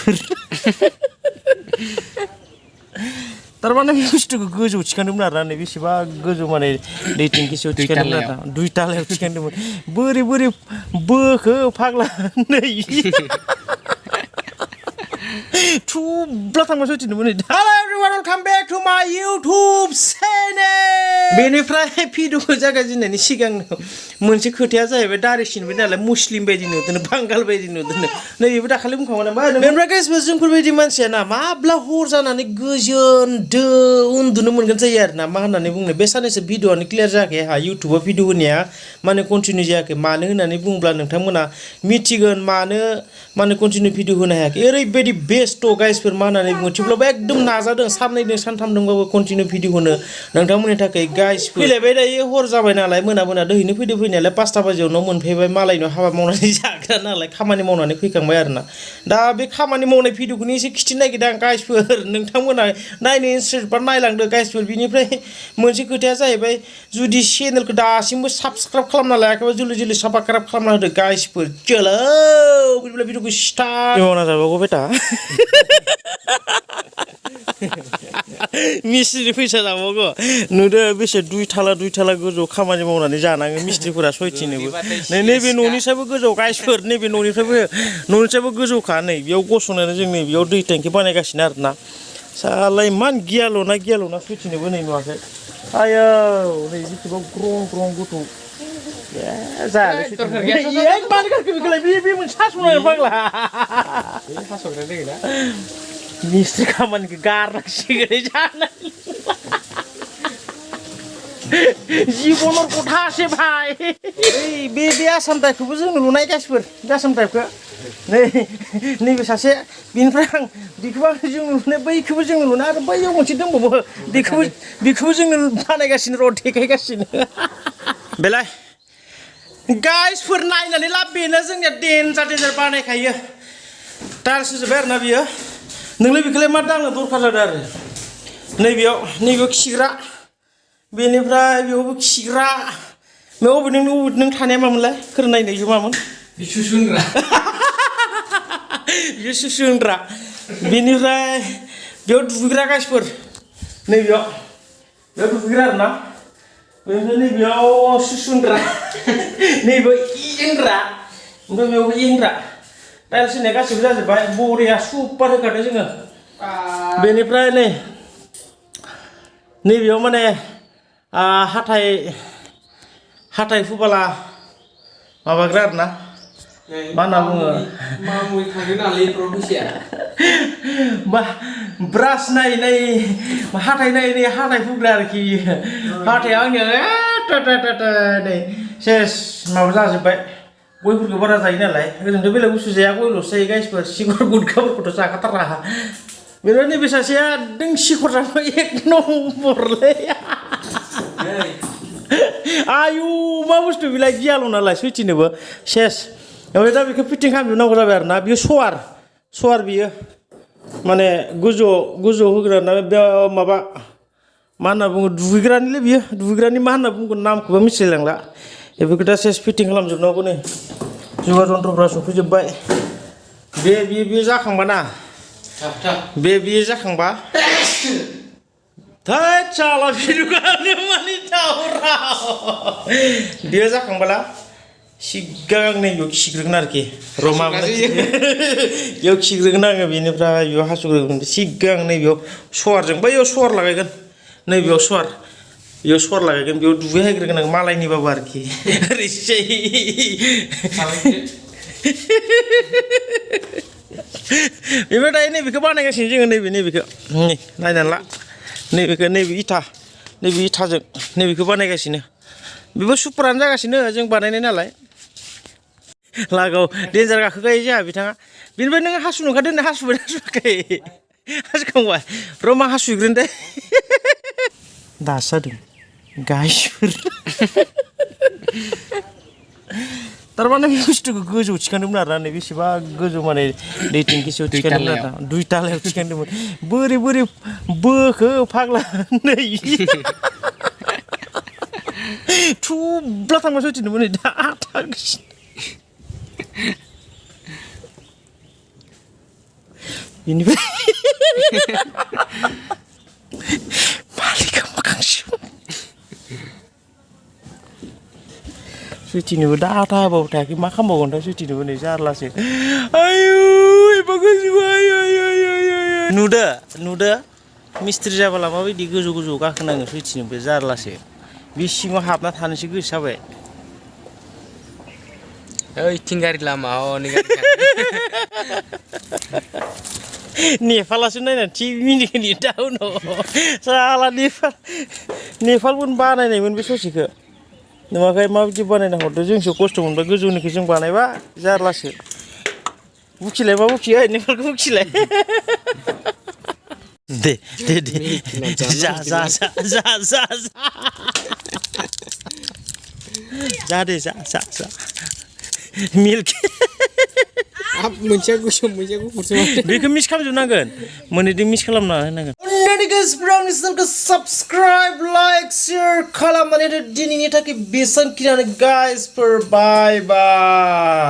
गाइसफोर तारमाने बुस्थुखौ गोजौ थिखांदोंमोन आरोना नै बेसेबा गोजौ माने दै टेंकिसोआव थिखांदोंमोन आरोना 2 तालायाव थिखांदोंमोन बोरै बोखो फाग्ला नै थुब्ला थांबासो थिनदोंमोन नै hello everyone welcome back to my YouTube channel बेनिफ्राय भिडिअ जागायजेननायनि सिगां मोनसे खोथाया जाहैबाय दारि सिनबाय नालाय मुस्लिम बायदि नुदों बांगाल बायदि नुदों नै बेबो दाखालि बुंखांबाय नामा बेनिफ्राय गाइसबो जोंफोर बायदि मानसिया ना माब्ला हर जानानै गोजोन दो उन्दुनो मोनगोन जायो आरोना मा होननानै बुंनो बे सानैसो भिडिअआनो क्लियार जायाखै आंहा इउटुबाव भिडिअ होनाया माने कन्टिनिउ जायाखै मानो होननानै बुङोब्ला नोंथांमोना मिथिगोन मानो कन्टिनिउ भिडिअ होनो हायाखै ओरैबायदि बेस्ट गाइसफोर मा होननानै बुङो थेवब्लाबो एकदम नाजादों साननैजों सानथामजोंबाबो कन्टिनिउ भिडिअ होनो नोंथांमोननि थाखाय गाइस फैलायबाय दायो हर जाबाय नालाय मोना दोहैनो फैनायालाय 5टा बाजियाव न' मोनफैबाय मालायनाव हाबा मावनानै जाग्रा नालाय खामानि मावनानै फैखांबाय आरोना दा बे खामानि मावनाय भिडिअखौनो एसे खिथिनो नागिरदों आं गाइसफोर नोंथांमोना नायनो इन्टारेस्ट बा नायलांदो गाइसफोर बिनिफ्राय मोनसे खोथाया जाहैबाय जुदि चेनेलखौ दासिमबो साबस्क्राइब खालामना लायाखैबा जल्दि साबस्क्राइब खालामना होदो गाइसफोर चलो बिदिब्ला भिडिअखौ स्टार्ट मावना जाबावगौ बेटा मिस्ट्रि फैसा जाबावगौ नुदो बेसे 2 ताला गोजौ खामानि मावनानै जानाङो मिस्ट्रिफोरा सयथिनोबो नैबे न'निफ्रायबो गोजौ गाइसफोर नैबे न'निफ्रायबो गोजौखा नै बेयाव गसंनानै जों नै बेयाव दै टेंकि बानायगासिनो आरोना साला इमान गियाल'ना सयथिनोबो नै नुवाखै आयौ नै बेसेबां ग्रं गथ' जायालै बे मोनसे हास'नाय फाग्ला मिस्ट्रि खामानिखौ गारनांसिगोन जानाय जीबनर कथासे भाई बे आसाम टाइपखौबो जों लुनाय गाइसफोर बे आसाम टाइपखौ नैबे सासे बिनिफ्राय आं बेखौबो जों लुनाय बैखौबो जों लुना आरो बैयाव मोनसे दंबावो बेखौबो जों बानायगासिनो र' देखायगासिनो बेलाय गाइसफोर नायनानै लाब बेनो जोंनिया डेन्जार बानायखायो टाइल्स होजोब्बाय आरोना बियो नोंलाय बेखौलाय मा दांनो दरखार जादों आरो नैबेयाव खिग्रा बेनिफ्राय बेयावबो खिग्रा बबे नों थानाया मामोनलाय फोरोंनायनायजों मामोन सुसु होनग्रा बेनिफ्राय बेयाव दुगैग्रा गाइसफोर नैबेयाव दुगैग्रा आरोना बेनिफ्राय नैबेयाव सुसु होनग्रा नैबेयाव होनग्रा ओमफ्राय बेयावबो होनग्रा टाइल्स होनाया गासिबो जाजोब्बाय बरिया सुपार होखादों जोङो बेनिफ्राय नैबेयाव माने हाथाय फुबाला माबाग्रा आरोना मा होनना बुङो ब्रास नायै हाथाय फुग्रा आरोखि हाथाया आंनिया नै सेस माबा जाजोब्बाय गयफोरखौ बारा जायो नालाय ओरैनोथ' बेलेग बुस्थु जाया गयल'सो जायो गाइसफोर सिखर गुटखाफोरखौथ' जाखाथारा बेनिफ्राय नैबे सासेया दों सिखर जाबाय 1 नम्बरलै आयु मा बुस्थु बेलाय गियाल' नालाय सयथिनोबो सेस ओमफ्राय दा बेखौ फिटिं खालामजोबनांगौ जाबाय आरोना बियो सवार बियो माने गोजौ होग्रा ना बे माबा मा होनना बुङो दुगैग्रानिलै बियो दुगैग्रानि मा होनना बुंगोन नामखौबो मिथिलायलांला बेफोरखौ दा सेस फिटिं खालामजोबनांगौ नै जुगार जन्थ्रफ्रा सफैजोब्बाय बे जाखांबा ना बेयो जाखांबा थैद साला भिडिअ'आनो मानि दावराव बेयो जाखांबाला सिगां नैबेयाव खिग्रोगोन आरोखि रमा बेयाव खिग्रोगोन आङो बेनिफ्राय बेयाव हासुग्रोगोन सिगां नैबेयाव सवारजों बैयाव सवार लागायगोन नैबेयाव सवार लागायगोन बेयाव दुगैहायग्रोगोन आं मालायनिबाबो आरोखि ओरैजाय बेनिफ्राय दायो नैबेखौ बानायगासिनो जोङो नैबेखौ नायनानै ला नैबे इथाजों नैबेखौ बानायगासिनो बेबो सुपारानो जागासिनो जों बानायनाय नालाय लागाव डेन्जार गाखोगायो जोंहा बिथाङा बेनिफ्राय नों हासुनो ओंखारदों ना हासुखांबाय र' मा हासुग्रोन दे दासो जादों गाइसफोर तारमाने बे बुस्थुखौ गोजौ थिखांदोंमोन आरोना नै बेसेबा गोजौ माने दै टेंकिसोआव थिखांदोंमोन आरोना 2 तालायाव थिखांदोंमोन बोरै बोखो फाग्ला नै थुब्ला थांबासो थिनदोंमोन नै दा बेनिफ्राय मालिका मोखांसिम सुइटिनोबो दाथा होबाबो थायाखै मा खालामबावगोन दा सुइटिनोबो नै जारलासो आयु एबा गोजौ नुदो मिस्ट्रि जाबाला माबायदि गोजौ गोजौ गाखोनाङो सुइटिनोबो जारलासो बे सिङाव हाबना थानोसो गोसो जाबाय ओइथिं गारि लामा हनै गारि नेपालासो नायना थि मिनिखोनि टाउनाव साला नेपालमोन बानायनायमोन बे ससेखौ नुवाखै माबायदि बानायना हरदो जोंसो खस्थ' मोनबाय गोजौनिखौ जों बानायबा जारलासो बुखिलाय मा बुखि ओइ नेपालखौ बुखिलाय दे जा दे जा मिल्क मोनसेया गोसोम मोनसेया गुफुरसो बेखौ मिक्स खालामजोबनांगोन मोननैजों मिक्स खालामना होनांगोन अन्नानै गाइसफोरा आंनि चेनेलखौ साबस्क्राइब लाइक शेयार खालामनानै दिनैनि थाखाय बेसेबांखिनियानो गाइसफोर बाय बाय